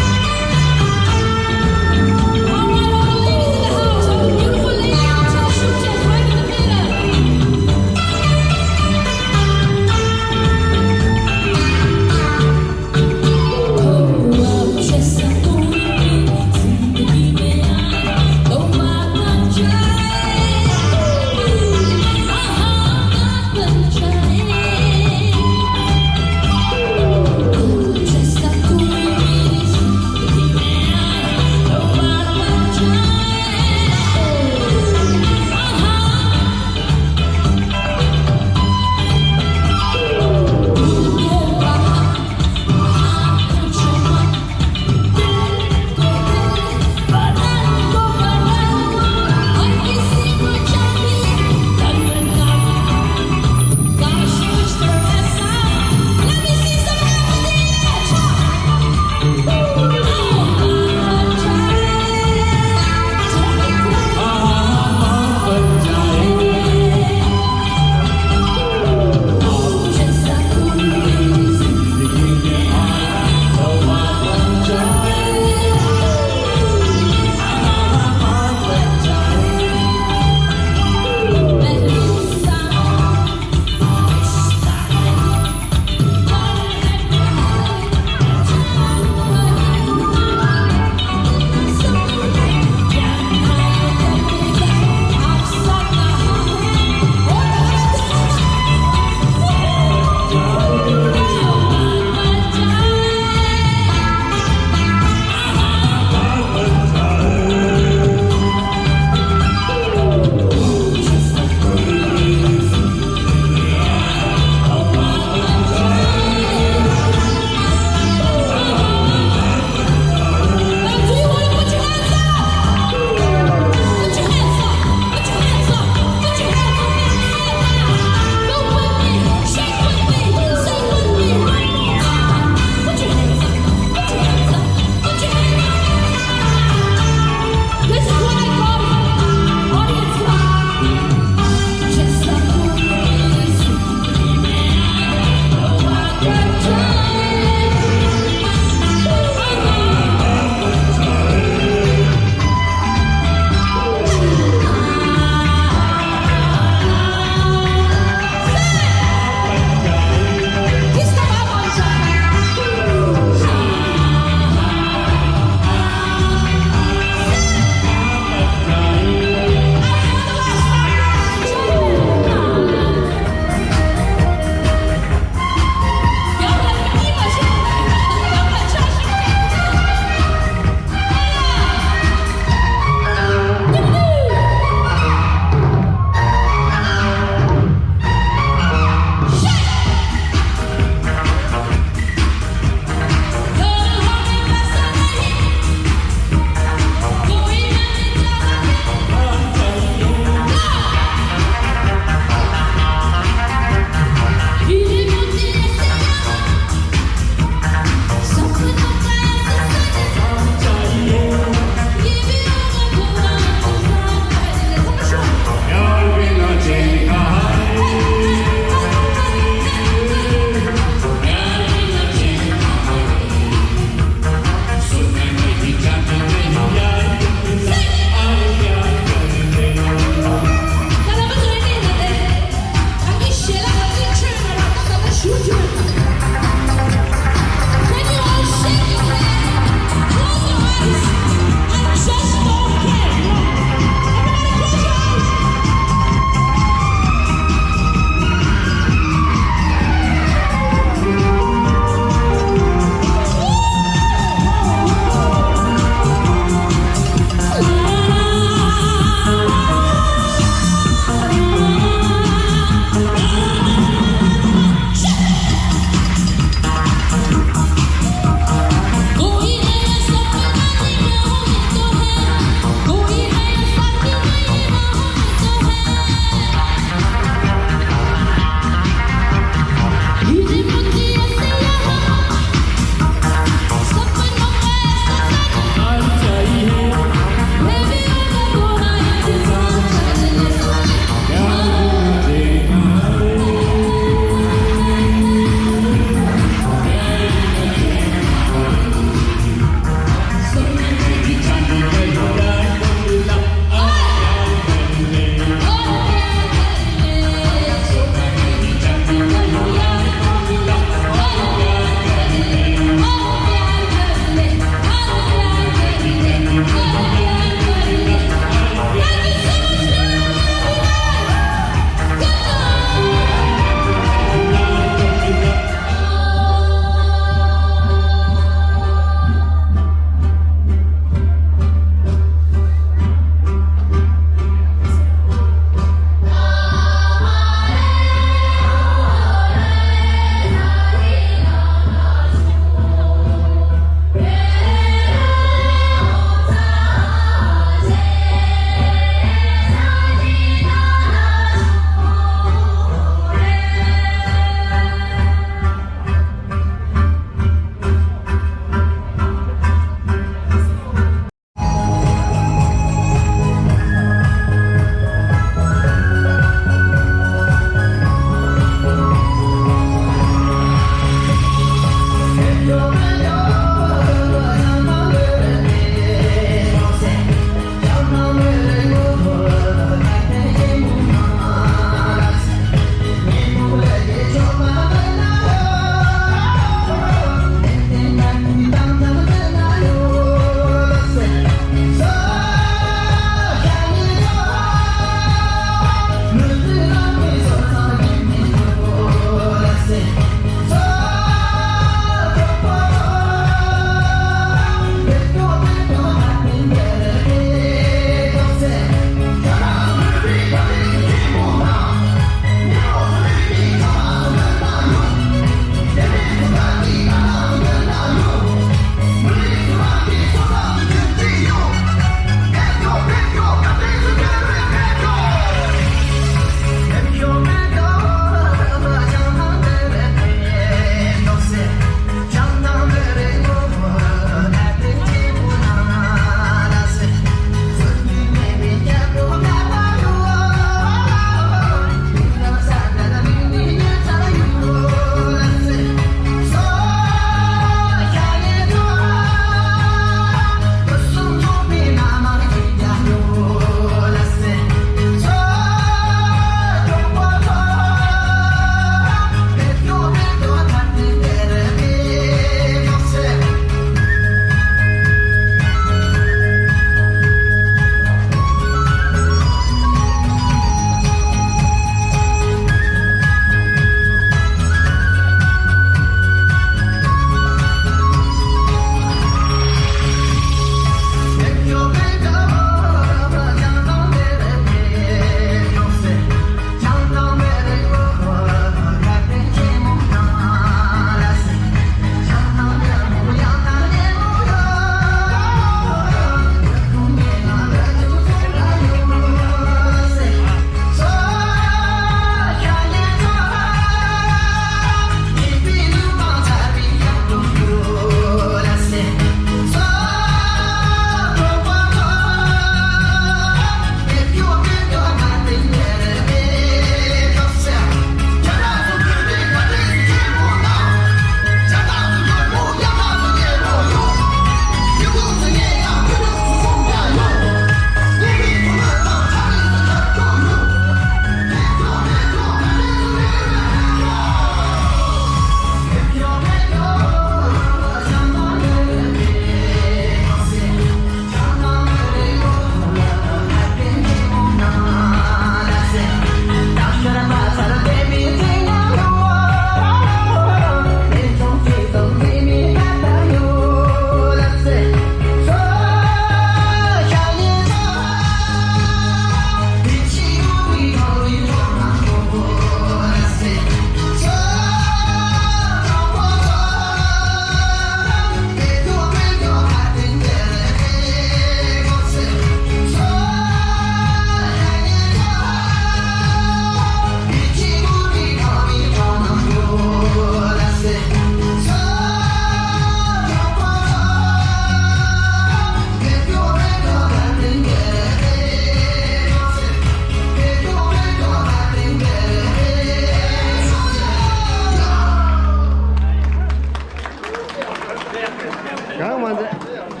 གང་མ་མཛད།